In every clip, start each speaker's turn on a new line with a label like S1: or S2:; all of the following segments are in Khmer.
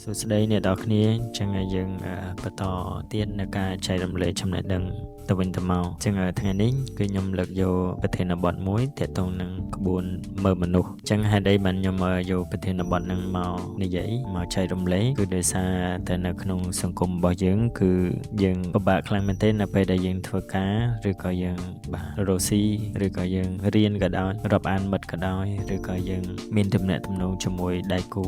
S1: សួស្តីអ្នកទាំងអស់គ្នាអញ្ចឹងហើយយើងបន្តទៀតនៅការចែករំលែកចំណេះដឹងទៅវិញទៅមកអញ្ចឹងថ្ងៃនេះគឺខ្ញុំលើកយកប្រធានបទមួយទាក់ទងនឹងក្បួនមើលមនុស្សអញ្ចឹងហេតុអីបានខ្ញុំយកប្រធានបទហ្នឹងមកនិយាយមកចែករំលែកគឺដោយសារតែនៅក្នុងសង្គមរបស់យើងគឺយើងពិបាកខ្លាំងមែនទែននៅពេលដែលយើងធ្វើការឬក៏យើងបាទរកស៊ីឬក៏យើងរៀនក៏ដោយរាប់អានមិត្តក៏ដោយឬក៏យើងមានទំនាក់ទំនងជាមួយដៃគូ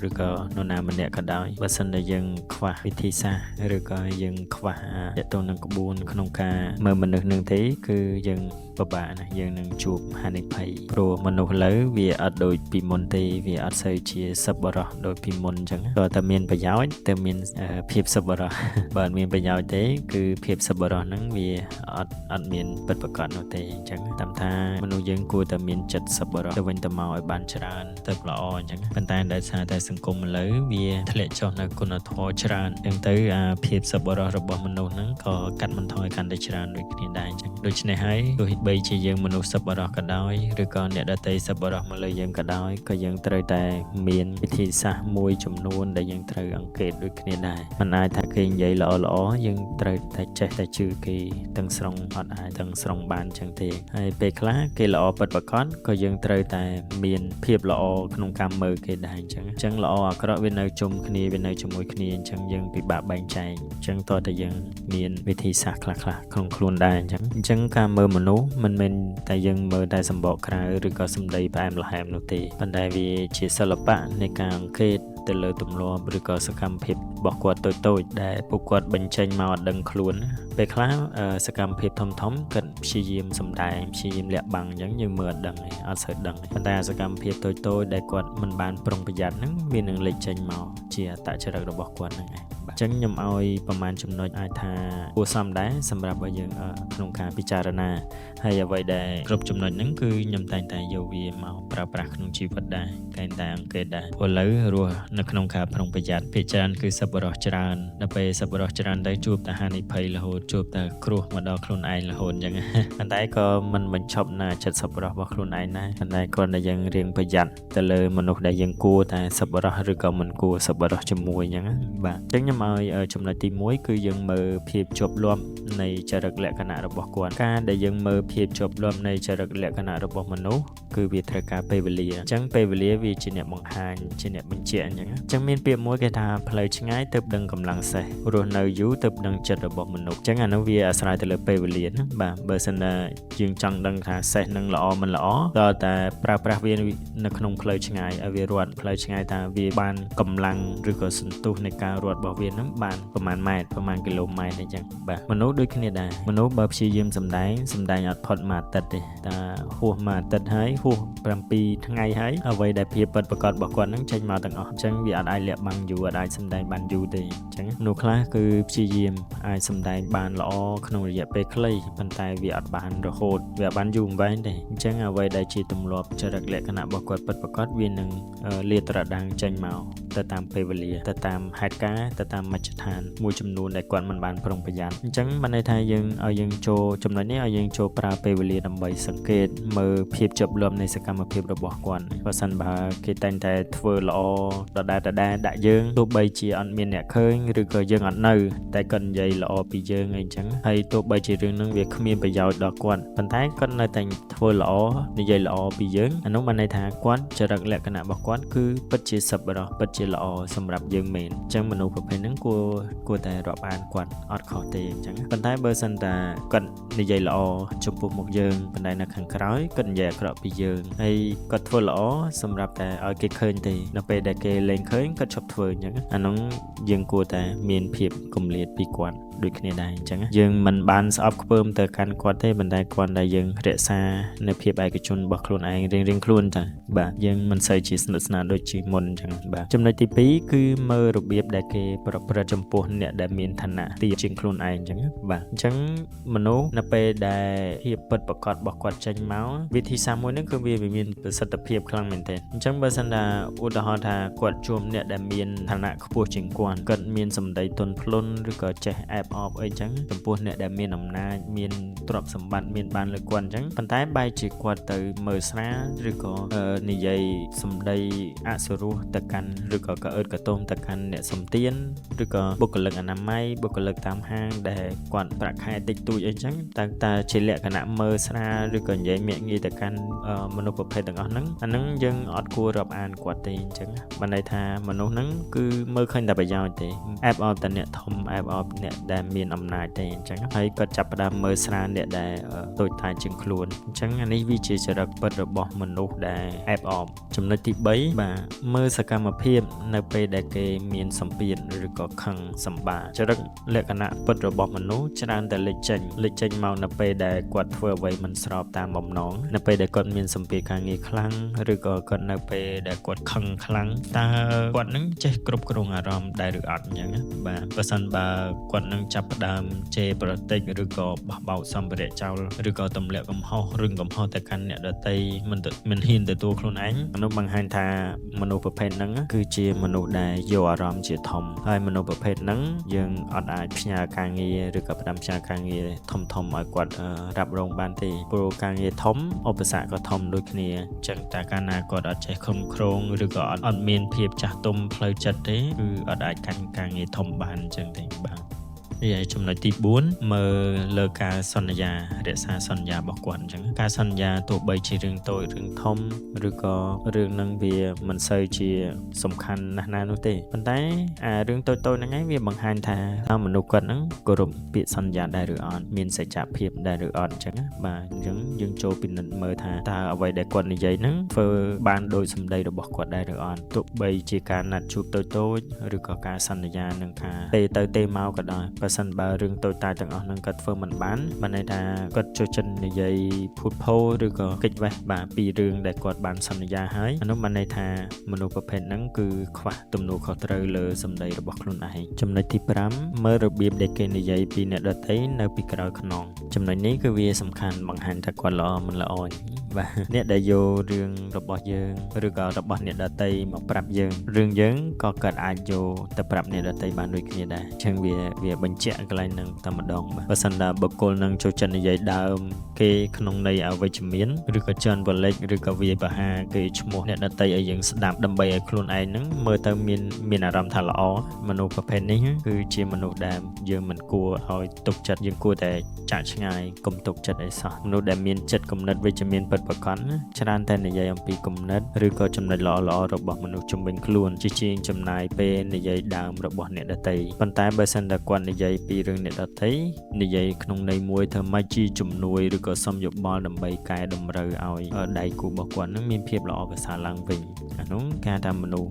S1: ឬក៏នរណាម្នាក់ក៏ដោយបើសិនតែយើងខ្វះវិធីសាស្ត្រឬក៏យើងខ្វះទាក់ទងនឹងក្បួនក្នុងការមើលមនុស្សនឹងទេគឺយើងពិបាកណាស់យើងនឹងជួបហានិភ័យព្រោះមនុស្សឥឡូវវាអត់ដូចពីមុនទេវាអត់សូវជាសប្បុរសដូចពីមុនអញ្ចឹងក៏តែមានប្រយោជន៍តែមានភាពសប្បុរសបើអត់មានប្រយោជន៍ទេគឺភាពសប្បុរសហ្នឹងវាអត់មានពិតប្រាកដនោះទេអញ្ចឹងតាមថាមនុស្សយើងគួរតែមានចិត្តសប្បុរសទៅវិញទៅមកឲ្យបានច្រើនទៅល្អអញ្ចឹងប៉ុន្តែដោយសារតែសង្គមឥឡូវវាធ្លាក់ចុះនៅគុណធម៌ច្រើនអញ្ចឹងទៅអាភាពសប្បុរសរបស់មនុស្សហ្នឹងក៏កាត់បន្ថយកាន់តែច្រើនដូចគ្នាដែរអញ្ចឹងដូច្នេះហើយទោះបីជាយើងមនុស្សសប្បុរសក៏ដោយឬក៏អ្នកដទៃសប្បុរសមកលើយើងក៏ដោយក៏យើងត្រូវតែមានវិធីសាស្ត្រមួយចំនួនដែលយើងត្រូវអង្កេតដូចគ្នាដែរមិនអាចថាគេនិយាយល្អល្អយើងត្រូវតែចេះតែជឿគេទាំងស្រុងអត់អាចទាំងស្រុងបានអញ្ចឹងទេហើយពេលខ្លះគេល្អពិតប្រាកដក៏យើងត្រូវតែមានភាពល្អក្នុងការមើលគេដែរអញ្ចឹងអញ្ចឹងល្អអាក្រក់វានៅជុំគ្នាវានៅជាមួយគ្នាអញ្ចឹងយើងពិបាកបែងចែកអញ្ចឹងតើតែយើងមានវិធីសាស្ត្រខ្លះៗក្នុងខ្លួនដែរអញ្ចឹងអញ្ចឹងការមើលមនុស្សមិនមែនតែយើងមើលតែសម្បកក្រៅឬក៏សម្ដីផ្អែមល្ហែមនោះទេប៉ុន្តែវាជាសិល្បៈនៃការអង្កេតទៅលើទម្លាប់ឬក៏សកម្មភាពរបស់គាត់តូចៗដែលពួកគាត់បញ្ចេញមកអត់ដឹងខ្លួនពេលខ្លះសកម្មភាពធំៗគាត់ព្យាយាមសម្ដែងព្យាយាមលាក់បាំងអញ្ចឹងយើងមើលអត់ដឹងទេអត់សូវដឹងទេប៉ុន្តែសកម្មភាពតូចៗដែលគាត់មិនបានប្រុងប្រយ័ត្នហ្នឹងវានឹងលេចចេញមកជាអត្តចរិតរបស់គាត់ហ្នឹងឯងបាទអញ្ចឹងខ្ញុំឲ្យប្រហែលចំណុចអាចថាគួរសមដែរសម្រាប់ឲ្យយើងក្នុងការពិចារណាហើយអ្វីដែលគ្រប់ចំណុចហ្នឹងគឺខ្ញុំតែងតែយកវាមកប្រើប្រាស់ក្នុងជីវិតដែរតែងតែអង្កេតដែរព្រោះឥឡូវរស់នៅក្នុងការប្រុងប្រយ័ត្នភាគច្រើនគឺសប្បុរសច្រើនដល់ពេលសប្បុរសច្រើនទៅជួបតែហានិភ័យរហូតជួបតែគ្រោះមកដល់ខ្លួនឯងរហូតអញ្ចឹងប៉ុន្តែក៏មិនបញ្ឈប់ណាចិត្តសប្បុរសរបស់ខ្លួនឯងដែរប៉ុន្តែគ្រាន់តែយើងរៀងប្រយ័ត្នទៅលើមនុស្សដែលយើងគួរតែសប្បុរសឬក៏មិនគួរសប្បុរសជាមួយអញ្ចឹងបាទអញ្ចឹងខ្ញុំឲ្យចំណុចទី1គឺយើងមើលភាពជាប់លាប់នៃចរិតលក្ខណៈរបស់គាត់ការដែលយើងមើលភាពជាប់លាប់នៃចរិតលក្ខណៈរបស់មនុស្សគឺវាត្រូវការពេលវេលាអញ្ចឹងពេលវេលាវាជាអ្នកបង្ហាញជាអ្នកបញ្ជាក់អញ្ចឹងអញ្ចឹងមានពាក្យមួយគេថាផ្លូវឆ្ងាយទើបដឹងកម្លាំងសេះរស់នៅយូរទើបដឹងចិត្តរបស់មនុស្សអញ្ចឹងអានោះវាអាស្រ័យទៅលើពេលវេលាណាបាទបើសិនណាយើងចង់ដឹងថាសេះនឹងល្អមិនល្អតើតែប្រើប្រាស់វានៅក្នុងផ្លូវឆ្ងាយឲ្យវារត់ផ្លូវឆ្ងាយថាវាបានកម្លាំងឬក៏សន្ទុះនៃការរត់របស់វានឹងបានប្រហែលម៉ែត្រប្រហែលគីឡូម៉ែត្រអញ្ចឹងបាទមនុស្សដូចគ្នាដែរមនុស្សបើព្យាយាមសម្ដែងសម្ដែងអត់ផុតមួយអាទិត្យទេតែហួសមួយអាទិត្យហើយហួស7ថ្ងៃហើយអ្វីដែលភាពពិតប្រាកដរបស់គាត់នឹងចេញមកទាំងអស់អញ្ចឹងវាអត់អាចលាក់បាំងយូរអត់អាចសម្ដែងបានយូរទេអញ្ចឹងមនុស្សខ្លះគឺព្យាយាមអាចសម្ដែងបានល្អក្នុងរយៈពេលខ្លីប៉ុន្តែវាអត់បានរហូតវាអត់បានយូរអង្វែងទេអញ្ចឹងអ្វីដែលជាទម្លាប់ចរិតលក្ខណៈរបស់គាត់ពិតប្រាកដវានឹងលាតត្រដាងចេញមកទៅតាមពេលវេលាទៅតាមហេតុការណ៍ទៅតាមមជ្ឈដ្ឋានមួយចំនួនដែលគាត់មិនបានប្រុងប្រយ័ត្នអញ្ចឹងបានន័យថាយើងឲ្យយើងចូលចំណុចនេះឲ្យយើងចូលប្រើពេលវេលាដើម្បីសង្កេតមើលភាពជាប់លាប់នៃសកម្មភាពរបស់គាត់បើសិនបើគេតែងតែធ្វើល្អដដែលដដែលដាក់យើងទោះបីជាអត់មានអ្នកឃើញឬក៏យើងអត់នៅតែគាត់និយាយល្អពីយើងអីចឹងហើយទោះបីជារឿងហ្នឹងវាគ្មានប្រយោជន៍ដល់គាត់ប៉ុន្តែគាត់នៅតែធ្វើល្អនិយាយល្អពីយើងអានោះបានន័យថាគាត់ចរិតលក្ខណៈរបស់គាត់គឺពិតជាសប្បុរសពិតជាល្អសម្រាប់យើងមែនអញ្ចឹងមនុស្សប្រភេទហ្នឹងគួរគួរតែរាប់អានគាត់អត់ខុសទេអញ្ចឹងប៉ុន្តែបើសិនតាគាត់និយាយល្អចំពោះមុខយើងប៉ុន្តែនៅខាងក្រោយគាត់និយាយអាក្រក់ពីយើងហើយគាត់ធ្វើល្អសម្រាប់តែឲ្យគេឃើញទេនៅពេលដែលគេលែងឃើញគាត់ឈប់ធ្វើអញ្ចឹងអានោះយើងគួរតែមានភាពគម្លាតពីគាត់ដូចគ្នាដែរអញ្ចឹងយើងមិនបានស្អប់ខ្ពើមទៅកាន់គាត់ទេប៉ុន្តែគ្រាន់តែយើងរក្សានៅភាពឯកជនរបស់ខ្លួនឯងរៀងៗខ្លួនតាបាទយើងមិនសូវជាស្និទ្ធស្នាលដូចជាមុនអញ្ចឹងបាទចំណុចទី2គឺមើលរបៀបដែលគេប្រព្រឹត្តចំពោះអ្នកដែលមានឋានៈទាបជាងខ្លួនឯងអញ្ចឹងបាទអញ្ចឹងមនុស្សនៅពេលដែលភាពពិតប្រាកដរបស់គាត់ចេញមកវិធីសាស្ត្រមួយហ្នឹងគឺវាមានប្រសិទ្ធភាពខ្លាំងមែនទែនអញ្ចឹងបើសិនថាឧទាហរណ៍ថាគាត់ជួបអ្នកដែលមានឋានៈខ្ពស់ជាងគាត់គាត់មានសម្ដីទន់ភ្លន់ឬក៏ចេះអែប បអបអីចឹងចំពោះអ្នកដែលមានអំណាចមានទ្រព្យសម្បត្តិមានបានលើគាត់អញ្ចឹងប៉ុន្តែបែរជាគាត់ទៅមើលស្រាលឬក៏និយាយសម្ដីអសុរោះទៅកាន់ឬក៏កអឺតកទោមទៅកាន់អ្នកសំទៀនឬក៏បុគ្គលិកអនាម័យបុគ្គលិកតាមហាងដែលគាត់ប្រាក់ខែតិចតួចអីចឹងតើជាលក្ខណៈមើលស្រាលឬក៏និយាយមាក់ងាយទៅកាន់មនុស្សប្រភេទទាំងអស់ហ្នឹងអាហ្នឹងយើងអត់គួររាប់អានគាត់ទេអញ្ចឹងបានន័យថាមនុស្សហ្នឹងគឺមើលឃើញតែប្រយោជន៍ទេអែបអបតែអ្នកធំអែបអបអ្នកដែលមានអំណាចទេអញ្ចឹងហើយគាត់ចាប់ផ្ដើមមើលស្រាលអ្នកដែលតូចតាចជាងខ្លួនអញ្ចឹងអានេះវាជាចរិតពិតរបស់មនុស្សដែលអែបអបចំណុចទី3បាទមើលសកម្មភាពនៅពេលដែលគេមានសម្ពាធឬក៏ខឹងសម្បាចរិតលក្ខណៈពិតរបស់មនុស្សច្រើនតែលេចចេញមកនៅពេលដែលគាត់ធ្វើអ្វីមិនស្របតាមបំណងនៅពេលដែលគាត់មានសម្ពាធការងារខ្លាំងឬក៏គាត់នៅពេលដែលគាត់ខឹងខ្លាំងតើគាត់នឹងចេះគ្រប់គ្រងអារម្មណ៍ដែរឬអត់អញ្ចឹងណាបាទបើសិនបើគាត់នឹងចាប់ផ្ដើមជេរប្រតិចឬក៏បោះបោកសម្ភារៈចោលឬក៏ទម្លាក់កំហុសឬកំហុសទៅកាន់អ្នកដទៃមិនហ៊ានទទួលខ្លួនឯងមនុស្សបង្ហាញថាមនុស្សប្រភេទហ្នឹងគឺជាមនុស្សដែលយកអារម្មណ៍ជាធំហើយមនុស្សប្រភេទហ្នឹងយើងអត់អាចផ្ញើការងារឬក៏ផ្ដាំផ្ញើការងារធំធំឲ្យគាត់រ៉ាប់រងបានទេព្រោះការងារធំឧបសគ្គក៏ធំដូចគ្នាអញ្ចឹងតែកាលណាគាត់អត់ចេះគ្រប់គ្រងឬក៏អត់មានភាពចាស់ទុំផ្លូវចិត្តទេគឺអត់អាចកាន់ការងារធំបានអញ្ចឹងទេបាទរីឯចំណុចទី4មើលលើការសន្យារក្សាសន្យារបស់គាត់អញ្ចឹងការសន្យាទោះបីជារឿងតូចរឿងធំឬក៏រឿងហ្នឹងវាមិនសូវជាសំខាន់ណាស់ណានោះទេប៉ុន្តែអារឿងតូចៗហ្នឹងឯងវាបង្ហាញថាតើមនុស្សគាត់ហ្នឹងគោរពពាក្យសន្យាដែរឬអត់មានសច្ចភាពដែរឬអត់អញ្ចឹងណាបាទអញ្ចឹងយើងចូលពិនិត្យមើលថាតើអ្វីដែលគាត់និយាយហ្នឹងធ្វើបានដោយសម្ដីរបស់គាត់ដែរឬអត់ទោះបីជាការណាត់ជួបតូចៗឬក៏ការសន្យានឹងការទេទៅទេមកក៏ដោយបើសិនបើរឿងតូចតាចទាំងអស់ហ្នឹងគាត់ធ្វើមិនបានបានន័យថាគាត់ចូលចិត្តនិយាយភូតភរឬក៏គេចវេះបាទពីរឿងដែលគាត់បានសន្យាហើយអានោះបានន័យថាមនុស្សប្រភេទហ្នឹងគឺខ្វះទំនួលខុសត្រូវលើសម្ដីរបស់ខ្លួនឯងចំណុចទី5មើលរបៀបដែលគេនិយាយពីអ្នកដទៃនៅពីក្រោយខ្នងចំណុចនេះគឺវាសំខាន់បង្ហាញថាគាត់ល្អមិនល្អបាទអ្នកដែលយករឿងរបស់យើងឬក៏របស់អ្នកដទៃមកប្រាប់យើងរឿងយើងក៏គាត់អាចយកទៅប្រាប់អ្នកដទៃបានដូចគ្នាដែរអញ្ចឹងវាបញ្ជាក់កន្លែងហ្នឹងតែម្ដងបាទបើសិនតែបុគ្គលនឹងចូលចិត្តនិយាយដើមគេក្នុងន័យអវិជ្ជមានឬក៏ជន់បលិចឬក៏វាយប្រហារគេឈ្មោះអ្នកដទៃឲ្យយើងស្ដាប់ដើម្បីឲ្យខ្លួនឯងហ្នឹងមើលទៅមានអារម្មណ៍ថាល្អមនុស្សប្រភេទនេះគឺជាមនុស្សដែលយើងមិនគួរឲ្យទុកចិត្តយើងគួរតែចាក់ឆ្ងាយកុំទុកចិត្តអីសោះមនុស្សដែលមានចិត្តគំនិតវិជ្ជមានពិតប្រាកដច្រើនតែនិយាយអំពីគំនិតឬក៏ចំណុចល្អៗរបស់មនុស្សជុំវិញខ្លួនជាជាងចំណាយពេលនិយាយដើមរបស់អ្នកដទៃប៉ុន្តែបើសិនតែគាត់និយាយពីរឿងអ្នកដទៃនិយាយក្នុងន័យមួយធ្វើម៉េចជាជំនួយឬក៏សំយោបល់ដើម្បីកែតម្រូវឲ្យដៃគូរបស់គាត់នឹងមានភាពល្អប្រសើរឡើងវិញអានោះគេថាមនុស្ស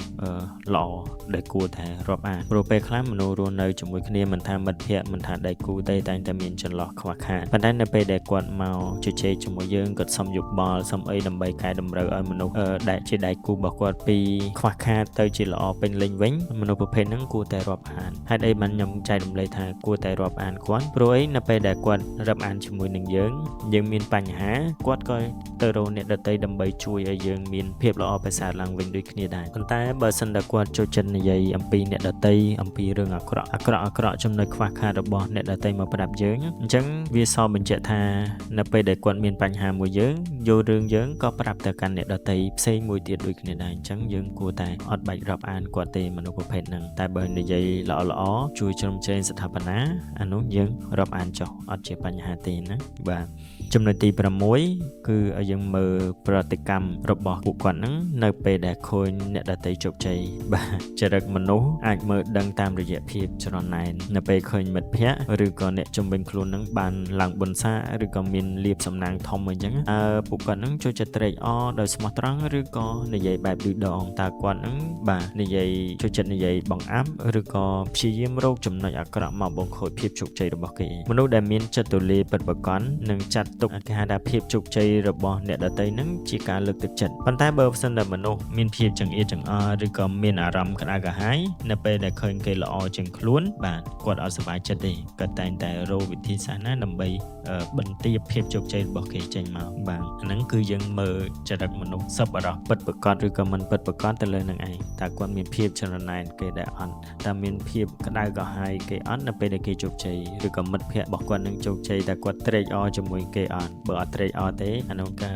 S1: ល្អដែលគួរតែរាប់អានព្រោះពេលខ្លះមនុស្សរស់នៅជាមួយគ្នាមិនថាមិត្តភ័ក្តិមិនថាដៃគូទេតែងតែមានចន្លោះខ្វះខាតប៉ុន្តែនៅពេលដែលគាត់មកជជែកជាមួយយើងគាត់សំយោបល់សំអីដើម្បីកែតម្រូវឲ្យមនុស្សដែលជាដៃគូរបស់គាត់ពីខ្វះខាតទៅជាល្អពេញលេញវិញមនុស្សប្រភេទហ្នឹងគួរតែរាប់អានហេតុអីបានខ្ញុំចែករំលែកថាគួរតែរាប់អានគាត់ព្រោះអីនៅពេលដែលគាត់រាប់អានជាមួយនឹងយើងយើងមានបញ្ហាគាត់ក៏ទៅរកអ្នកដទៃដើម្បីជួយឲ្យយើងមានភាពល្អប្រសើរឡើងវិញដូចគ្នាដែរប៉ុន្តែបើសិនតែគាត់ចូលចិត្តនិយាយអំពីអ្នកដទៃអំពីរឿងអាក្រក់អាក្រក់អាក្រក់ចំណុចខ្វះខាតរបស់អ្នកដទៃមកប្រាប់យើងអញ្ចឹងវាសបញ្ជាក់ថានៅពេលដែលគាត់មានបញ្ហាមួយយើងយករឿងយើងក៏ប្រាប់ទៅកាន់អ្នកដទៃផ្សេងមួយទៀតដូចគ្នាដែរអញ្ចឹងយើងគួរតែអត់បាច់រាប់អានគាត់ទេមនុស្សប្រភេទហ្នឹងតែបើនិយាយល្អៗជួយជ្រោមជ្រែងស្ថាបនាអានោះយើងរាប់អានចុះអត់ជាបញ្ហាទេណាបាទចំណុចទី6គឺឲ្យយើងមើលប្រតិកម្មរបស់ពួកគាត់ហ្នឹងនៅពេលដែលឃើញអ្នកដទៃជោគជ័យបាទចរិតមនុស្សអាចមើលដឹងតាមរយៈភាពច្រណែននៅពេលឃើញមិត្តភ័ក្តិឬក៏អ្នកជំនាញខ្លួនហ្នឹងបានឡើងបុណ្យស័ក្តិឬក៏មានលៀបសំណាងធំអញ្ចឹងតើពួកគាត់ហ្នឹងចូលចិត្តត្រេកអរដោយស្មោះត្រង់ឬក៏និយាយបែបឌឺដងតើគាត់ហ្នឹងបាទនិយាយចូលចិត្តនិយាយបង្អាប់ឬក៏ព្យាយាមរកចំណុចអាក្រក់មកបង្ខូចភាពជោគជ័យរបស់គេមនុស្សដែលមានចិត្តទូលាយពិតប្រាកដនឹងចាត់ទុក ទុកគេហៅថាភាពជោគជ័យរបស់អ្នកដទៃហ្នឹងជាការលើកទឹកចិត្តប៉ុន្តែបើសិនតែមនុស្សមានភាពចង្អៀតចង្អល់ឬក៏មានអារម្មណ៍ក្តៅក្រហាយនៅពេលដែលឃើញគេល្អជាងខ្លួនបាទគាត់អត់សប្បាយចិត្តទេគាត់តែងតែរកវិធីសាស្ត្រណាដើម្បីបន្ទាបភាពជោគជ័យរបស់គេចេញមកបាទអាហ្នឹងគឺយើងមើលចរិតមនុស្សសប្បុរសពិតប្រាកដឬក៏មិនពិតប្រាកដទៅលើនឹងឯងតើគាត់មានភាពច្រណែនគេដែរអត់តើមានភាពក្តៅក្រហាយគេអត់នៅពេលដែលគេជោគជ័យឬក៏មិត្តភ័ក្តិរបស់គាត់នឹងជោគជ័យតែគាត់ត្រេកអរជាមួយគេអត់បើអត់ត្រេកអរទេអានោះក៏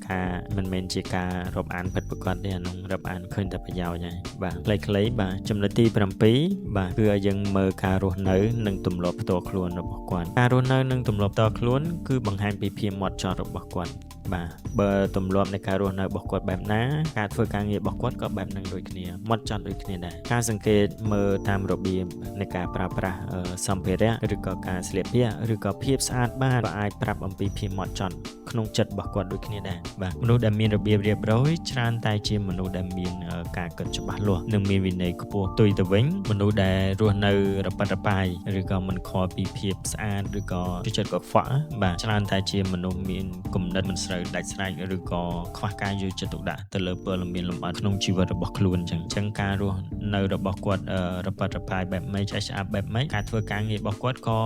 S1: ការមិនមែនជាការរាប់អានពិតប្រាកដទេអានោះរាប់អានឃើញតែប្រយោជន៍ហើយបាទខ្លីៗបាទចំណុចទី7បាទគឺឲ្យយើងមើលការរស់នៅនិងទម្លាប់ផ្ទាល់ខ្លួនរបស់គាត់ការរស់នៅនិងទម្លាប់ផ្ទាល់ខ្លួនគឺបង្ហាញពីភាពហ្មត់ចត់របស់គាត់បាទបើទម្លាប់នៃការរស់នៅរបស់គាត់បែបណាការធ្វើការងាររបស់គាត់ក៏បែបហ្នឹងដូចគ្នាហ្មត់ចត់ដូចគ្នាដែរការសង្កេតមើលតាមរបៀបនៃការប្រើប្រាស់សម្ភារៈឬក៏ការស្លៀកពាក់ឬក៏ភាពស្អាតបាតក៏អាចប្រាប់អំពីភាពហ្មត់ចត់ក្នុងចិត្តរបស់គាត់ដូចគ្នាដែរបាទមនុស្សដែលមានរបៀបរៀបរយច្រើនតែជាមនុស្សដែលមានការគិតច្បាស់លាស់និងមានវិន័យខ្ពស់ផ្ទុយទៅវិញមនុស្សដែលរស់នៅរប៉ាត់រប៉ាយឬក៏មិនខ្វល់ពីភាពស្អាតឬក៏ចិត្តកខ្វក់បាទច្រើនតែជាមនុស្សមានគំនិតមិនស្រូវដាច់ស្រេចឬក៏ខ្វះការយកចិត្តទុកដាក់ទៅលើព័ត៌មានលម្អិតក្នុងជីវិតរបស់ខ្លួនអញ្ចឹងការរស់នៅរបស់គាត់រប៉ាត់រប៉ាយបែបម៉េចឆ្អេះឆ្អាបបែបម៉េចការធ្វើការងាររបស់គាត់ក៏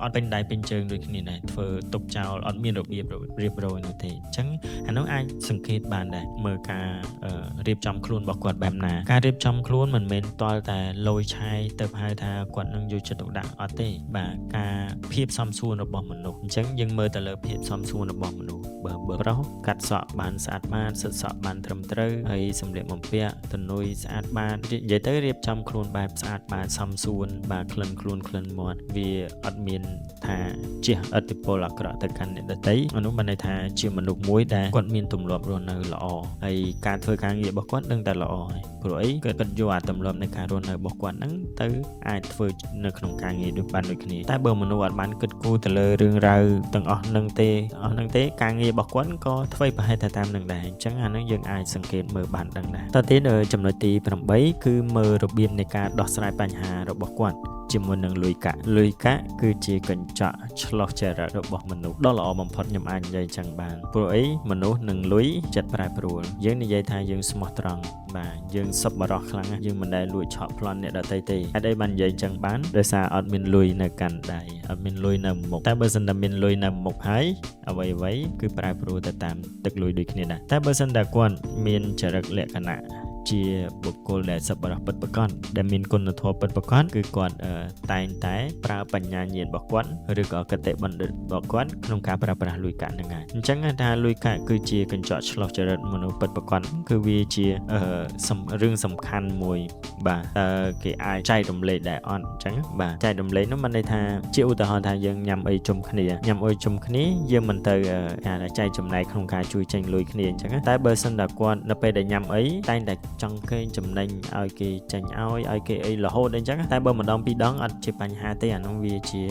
S1: អត់ពេញដៃពេញជើងដូចគ្នាដែរធ្វើទុកចោលអត់មានរបៀបរៀបរយនោះទេអញ្ចឹងអានោះអាចសង្កេតបានដែរមើលការរៀបចំខ្លួនរបស់គាត់បែបណាការរៀបចំខ្លួនមិនមែនទាល់តែលយឆាយទៅហៅថាគាត់នឹងយកចិត្តទុកដាក់អត់ទេបាទការភាពសមសួនរបស់មនុស្សអញ្ចឹងយើងមើលទៅលើភាពសមសួនរបស់មនុស្សបើប្រុសកាត់សក់បានស្អាតបាតសិតសក់បានត្រឹមត្រូវហើយសម្លៀកបំពាក់ទំនុយស្អាតបាតនិយាយទៅរៀបចំខ្លួនបែបស្អាតបាតសមសួនបាទក្លិនខ្លួនក្លិនមាត់វាអត់មានថាជះឥទ្ធិពលអាក្រក់ទៅកាន់អ្នកដទៃអានោះបានន័យថាជាមនុស្សមួយដែលគាត់មានទម្លាប់រស់នៅល្អហើយការធ្វើការងាររបស់គាត់នឹងតែល្អហើយព្រោះអីគាត់យកអាទម្លាប់នៃការរស់នៅរបស់គាត់ហ្នឹងទៅអាចធ្វើនៅក្នុងការងារដូចបានដូចគ្នាតែបើមនុស្សអត់បានគិតគូរទៅលើរឿងរ៉ាវទាំងអស់ហ្នឹងទេអស់ហ្នឹងទេការងាររបស់គាត់ក៏ធ្វើប្រហែលតែតាមនឹងដែរអញ្ចឹងអាហ្នឹងយើងអាចសង្កេតមើលបានដឹងដែរតទៅទៀតចំណុចទី8គឺមើលរបៀបនៃការដោះស្រាយបញ្ហារបស់គាត់ជាមួយនឹងលុយកាក់លុយកាក់គឺជាកញ្ចក់ឆ្លុះចរិតរបស់មនុស្សដ៏ល្អបំផុតខ្ញុំអាចនិយាយចឹងបានព្រោះអីមនុស្សនឹងលុយចិត្តប្រែប្រួលយើងនិយាយថាយើងស្មោះត្រង់បាទយើងសប្បុរសខ្លាំងណាស់យើងមិនដែលលួចឆក់ប្លន់អ្នកដទៃទេហេតុអីបាននិយាយចឹងបានដោយសារអត់មានលុយនៅកាន់ដៃអត់មានលុយនៅមុខតែបើសិនតែមានលុយនៅមុខហើយអ្វីៗគឺប្រែប្រួលទៅតាមទឹកលុយដូចគ្នាដែរតែបើសិនតែគាត់មានចរិតលក្ខណៈជាបុគ្គលដែលសប្បុរសពិតប្រាកដដែលមានគុណធម៌ពិតប្រាកដគឺគាត់តែងតែប្រើបញ្ញាញាណរបស់គាត់ឬក៏គតិបណ្ឌិតរបស់គាត់ក្នុងការប្រើប្រាស់លុយកាក់ហ្នឹងហើយអញ្ចឹងថាលុយកាក់គឺជាកញ្ចក់ឆ្លុះចរិតមនុស្សពិតប្រាកដគឺវាជារឿងសំខាន់មួយបាទតើគេអាចចែករំលែកដែរអត់អញ្ចឹងបាទចែករំលែកនោះមិនន័យថាជាឧទាហរណ៍ថាយើងញ៉ាំអីជុំគ្នាញ៉ាំអីជុំគ្នាយើងមិនទៅគេថាចែកចំណែកក្នុងការជួយចេញលុយគ្នាអញ្ចឹងតែបើសិនតែគាត់នៅពេលដែលញ៉ាំអីតែងតែចង់កេងចំណេញឲ្យគេចេញឲ្យគេអីរហូតអីចឹងតែបើម្ដងពីរដងអត់ជាបញ្ហាទេអានោះវាជា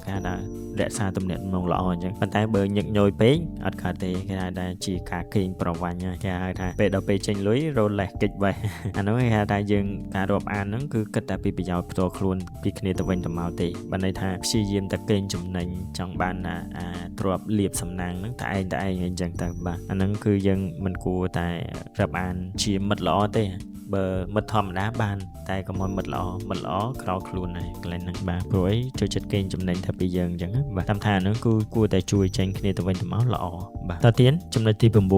S1: គេថារក្សាទំនាក់ទំនងល្អអញ្ចឹងប៉ុន្តែបើញឹកញយពេកអត់កើតទេគេថាជាការកេងប្រវ័ញ្ចគេហៅថាពេលដល់ពេលចេញលុយរលេះកិច្ចវេះអានោះគេហៅថាយើងការរាប់អានហ្នឹងគឺគិតតែពីប្រយោជន៍ផ្ទាល់ខ្លួនពីគ្នាទៅវិញទៅមកទេបើន័យថាព្យាយាមតែកេងចំណេញចង់បានអាទ្របលៀបសំណាងហ្នឹងតែឯងអីចឹងទៅបាទអាហ្នឹងគឺយើងមិនគួរតែរាប់អានជាមិត្តល្អទេបើមិត្តធម្មតាបានតែកុំឲ្យមិត្តល្អមិត្តល្អក្រោខ្លួនដែរកន្លែងហ្នឹងបាទព្រោះអីចូលចិត្តកេងចំណេញថាពីយើងអញ្ចឹងបាទតាមថាហ្នឹងគឺគួរតែជួយចេញគ្នាទៅវិញទៅមកល្អបាទតទៅទៀតចំណុចទី9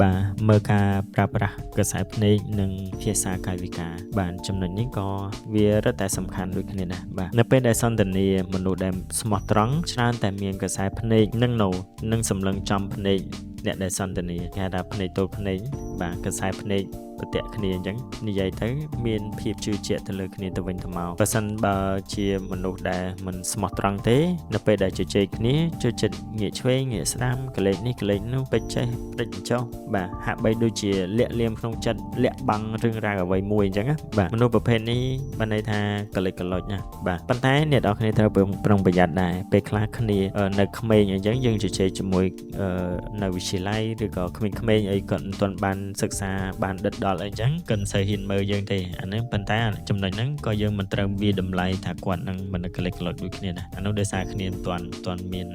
S1: បាទមើលការប្រើប្រាស់ក្រសែភ្នែកនិងភាសាកាយវិការបាទចំណុចនេះក៏វារឹតតែសំខាន់ដូចគ្នាដែរបាទនៅពេលដែលសន្ទនាមនុស្សដែលស្មោះត្រង់ច្រើនតែមានក្រសែភ្នែកនិងណូនិងសម្លឹងចំភ្នែកអ្នកដែលសន្ទនាគេហៅថាភ្នែកទល់ភ្នែកបាទក្រសែភ្នែកប្រតិគ្នាអញ្ចឹងនិយាយទៅមានភាពជឿជាក់ទៅលើគ្នាទៅវិញទៅមកបើសិនបើជាមនុស្សដែលមិនស្មោះត្រង់ទេនៅពេលដែលជជែកគ្នាចូលចិត្តងាកឆ្វេងងាកស្ដាំកលេចនេះកលេចនោះពេចចេះពេចចុះបាទហាក់បីដូចជាលាក់លៀមក្នុងចិត្តលាក់បាំងរឿងរ៉ាវអ្វីមួយអញ្ចឹងបាទមនុស្សប្រភេទនេះបានន័យថាកលេចកលុចណាបាទប៉ុន្តែអ្នកនរគ្នាត្រូវប្រុងប្រយ័ត្នដែរពេលខ្លះគ្នានៅក្មេងអញ្ចឹងយើងជជែកជាមួយនៅវិទ្យាល័យឬក៏ក្មេងៗអីគាត់មិនទាន់បានសិក្សាបានដិតដ ដល់អីចឹងគាត់មិនសូវហ៊ានមើលយើងទេអាហ្នឹងប៉ុន្តែចំណុចហ្នឹងក៏យើងមិនត្រូវវាតម្លៃថាគាត់នឹងមិនក្លេកក្លុចដូចគ្នាដែរអានោះដោយសារគ្នាមិនទាន់ទាន់មាន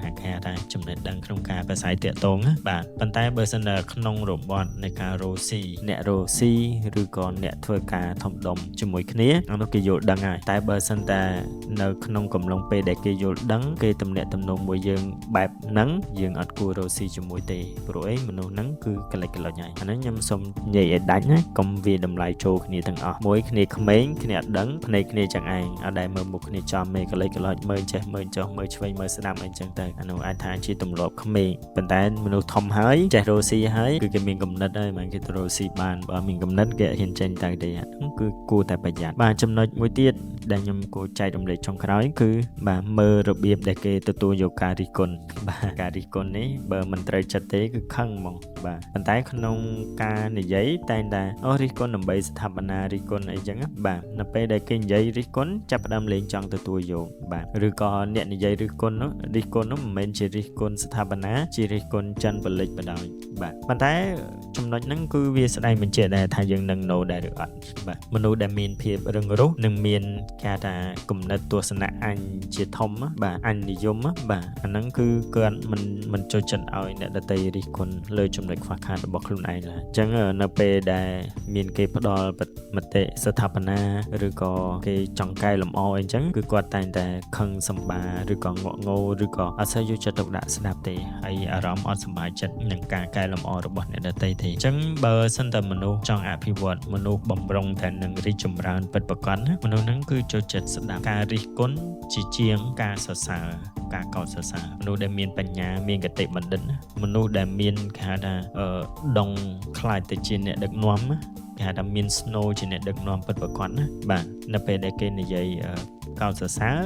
S1: អាគេហៅថាចំណេះដឹងក្នុងការប្រស័យតាក់ទងណាបាទប៉ុន្តែបើសិនតែក្នុងរបត់នៃការរកស៊ីអ្នករកស៊ីឬក៏អ្នកធ្វើការធំដុំជាមួយគ្នាអានោះគេយល់ដឹងហើយតែបើសិនតែនៅក្នុងកំឡុងពេលដែលគេយល់ដឹងគេទំនាក់ទំនងមួយយើងបែបហ្នឹងយើងអត់គួររកស៊ីជាមួយទេព្រោះអីមនុស្សហ្នឹងគឺក្លេចក្លុចហើយអាហ្នឹងខ្ញុំសូមនិយាយឲ្យដាច់ណាកុំវាតម្លៃចូលគ្នាទាំងអស់មួយគ្នាក្មេងគ្នាអត់ដឹងភ្នែកគ្នាចឹងឯងអត់ដែលមើលមុខគ្នាចំមេក្លេចក្លុចមើលចេះមើលចុះមើលឆ្វេងមើលស្ដាំអីចឹងទៅអានោះអាចថាជាទម្លាប់ក្មេងប៉ុន្តែមនុស្សធំហើយចេះរកស៊ីហើយគឺគេមានគំនិតហើយមិនគេទៅរកស៊ីបានបើមានគំនិតគេអត់ហ៊ានចេញទៅទេអាហ្នឹងគឺគួរតែប្រយ័ត្នបាទចំណុចមួយទៀតដែលខ្ញុំគួរចែករំលែកចុងក្រោយគឺបាទមើលរបៀបដែលគេទទួលយកការរិះគន់បាទការរិះគន់នេះបើមិនត្រូវចិត្តទេគឺខឹងហ្មងបាទប៉ុន្តែក្នុងការនិយាយតែងតែអូរិះគន់ដើម្បីស្ថាបនារិះគន់អីចឹងណាបាទនៅពេលដែលគេនិយាយរិះគន់ចាប់ផ្ដើមលេងចង់ទទួលយកបាទឬក៏អ្នកនិយាយរិះគន់នោះរិះគន់នោះមិនមែនជារិះគន់ស្ថាបនាជារិះគន់ចិនបលិចបណ្ដោយបាទប៉ុន្តែចំណុចហ្នឹងគឺវាស្ដែងបញ្ជាក់ដែរថាយើងនឹង know ដែរឬអត់បាទមនុស្សដែលមានភាពរឹងរូសនិងមានគេហៅថាគំនិតទស្សនៈអញជាធំបាទអញនិយមបាទអាហ្នឹងគឺគាត់មិនចូលចិត្តឲ្យអ្នកដទៃរិះគន់លើចំណុចខ្វះខាតរបស់ខ្លួនឯងឡើយអញ្ចឹងនៅពេលដែលមានគេផ្ដល់មតិស្ថាបនាឬក៏គេចង់កែលម្អអីចឹងគឺគាត់តែងតែខឹងសម្បាឬក៏ងក់ងោឬក៏អត់សូវយកចិត្តទុកដាក់ស្ដាប់ទេហើយអារម្មណ៍អត់សប្បាយចិត្តនឹងការកែលម្អរបស់អ្នកដទៃទេអញ្ចឹងបើសិនតែមនុស្សចង់អភិវឌ្ឍមនុស្សបំរុងតែនឹងរីកចម្រើនពិតប្រាកដណាមនុស្សហ្នឹងគឺចូលចិត្តស្ដាប់ការរិះគន់ជាជាងការសរសើរការកោតសរសើរមនុស្សដែលមានបញ្ញាមានកតិបណ្ឌិតណាមនុស្សដែលមានគេហៅថាអឺដងខ្លាចទៅជាអ្នកដឹកនាំណាគេហៅថាមាន snow ជាអ្នកដឹកនាំពិតប្រាកដណាបាទនៅពេលដែលគេនិយាយកោតសរសើរ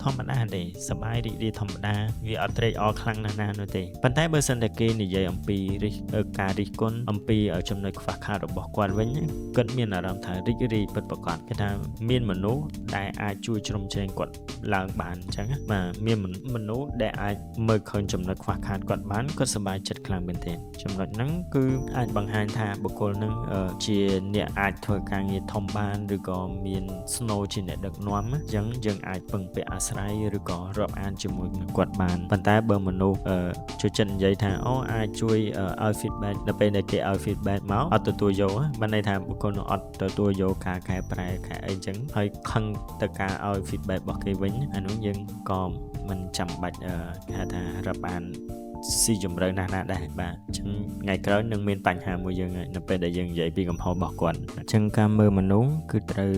S1: ធម្មតាទេសប្បាយរីករាយធម្មតាវាអត់ត្រេកអរខ្លាំងណាស់ណានោះទេប៉ុន្តែបើសិនតែគេនិយាយអំពីរិះការរិះគន់អំពីចំណុចខ្វះខាតរបស់គាត់វិញគាត់មានអារម្មណ៍ថារីករាយពិតប្រាកដគេថាមានមនុស្សដែលអាចជួយជ្រោមជ្រែងគាត់ឡើងបានអញ្ចឹងបាទមានមនុស្សដែលអាចមើលឃើញចំណុចខ្វះខាតគាត់បានគាត់សប្បាយចិត្តខ្លាំងមែនទែនចំណុចហ្នឹងគឺអាចបង្ហាញថាបុគ្គលហ្នឹងជាអ្នកអាចធ្វើការងារធំបានឬក៏មាន snow ជាអ្នកដឹកនាំអញ្ចឹងយើងអាចពឹងពាក់អាស្រ័យឬក៏រាប់អានជាមួយនឹងគាត់បានប៉ុន្តែបើមនុស្សចូលចិត្តនិយាយថាអូអាចជួយឲ្យ feedback ដល់ពេលដែលគេឲ្យ feedback មកអត់ទទួលយកបានន័យថាបុគ្គលនោះអត់ទទួលយកការកែប្រែកែអីចឹងហើយខឹងទៅការឲ្យ feedback របស់គេវិញអានោះយើងក៏មិនចាំបាច់គេហៅថារាប់អានស៊ីជម្រៅណាស់ណាដែរបាទអញ្ចឹងថ្ងៃក្រោយនឹងមានបញ្ហាមួយយើងហើយនៅពេលដែលយើងនិយាយពីកំហុសរបស់គាត់អញ្ចឹងការមើលមនុស្សគឺត្រូវ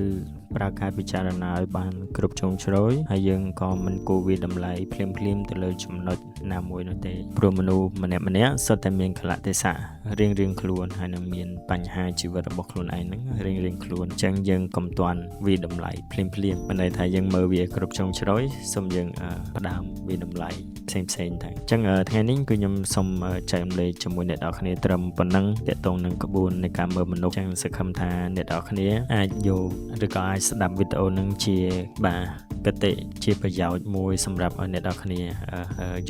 S1: ប្រើការពិចារណាឲ្យបានគ្រប់ជ្រុងជ្រោយហើយយើងក៏មិនគួរវាតម្លៃភ្លាមៗទៅលើចំណុចណាមួយនោះទេព្រោះមនុស្សម្នាក់ម្នាក់សុទ្ធតែមានកលៈទេសៈរៀងៗខ្លួនហើយនឹងមានបញ្ហាជីវិតរបស់ខ្លួនឯងហ្នឹងរៀងៗខ្លួនអញ្ចឹងយើងកុំទាន់វាតម្លៃភ្លាមៗមិនន័យថាយើងមើលវាគ្រប់ជ្រុងជ្រោយសូមយើងផ្ដើមវាតម្លៃផ្សេងផ្សេងទៅអញ្ចឹងថ្ងៃនេះគឺខ្ញុំសូមចែករំលែកជាមួយអ្នកនរគ្នាត្រឹមប៉ុណ្ណឹងទាក់ទងនឹងក្បួននៃការមើលមនុស្សអញ្ចឹងសង្ឃឹមថាអ្នកនរគ្នាអាចយកឬក៏អាចស្ដាប់វីដេអូនឹងជាបាទគតិជាប្រយោជន៍មួយសម្រាប់ឲ្យអ្នកនរគ្នា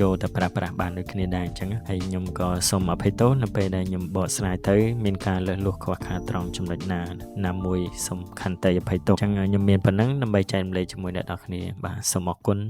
S1: យកទៅប្រើប្រាស់បានដូចគ្នាដែរអញ្ចឹងហើយខ្ញុំក៏សូមអភ័យទោសនៅពេលដែលខ្ញុំបកស្រាយទៅមានការលើសលួសខ្វះខាតត្រង់ចំណុចណាណាមួយសូមខន្តីអភ័យទោសអញ្ចឹងខ្ញុំមានប៉ុណ្ណឹងដើម្បីចែករំលែកជាមួយអ្នកនរគ្នាបាទសូមអរគុណ។